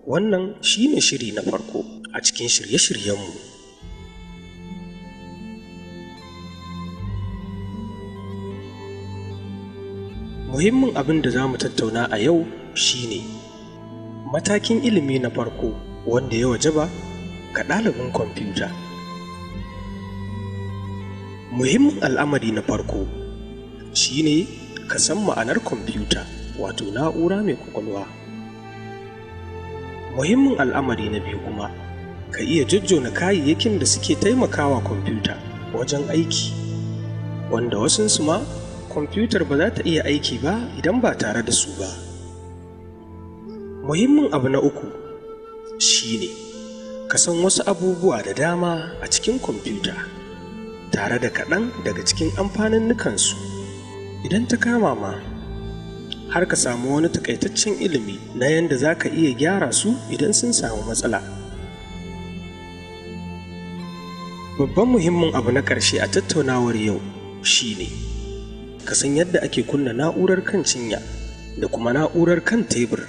Wannan shine shiri na farko a cikin shirye-shiryenmu. Muhimmin abin da za mu tattauna a yau shine matakin ilimi na farko wanda ya wajaba ga ɗalibin kwamfuta. Muhimmin al'amari na farko shine ka san ma'anar kwamfuta, wato na'ura mai kwakwalwa. Muhimmin al'amari na biyu kuma, ka iya jojjona kayayyakin da suke taimakawa kwamfuta wajen aiki, wanda wasunsu ma kwamfutar ba za ta iya aiki ba idan ba tare da su ba. Muhimmin abu na uku shine ka san wasu abubuwa da dama a cikin kwamfuta, tare da kaɗan daga cikin amfaninnukansu. Idan ta kama ma, har ka samu wani takaitaccen ilimi na yadda za ka iya gyara su idan sun samu matsala. Babban muhimmin abu na ƙarshe a tattaunawar yau shine ka san yadda ake kunna na'urar kan cinya da kuma na'urar kan tebur.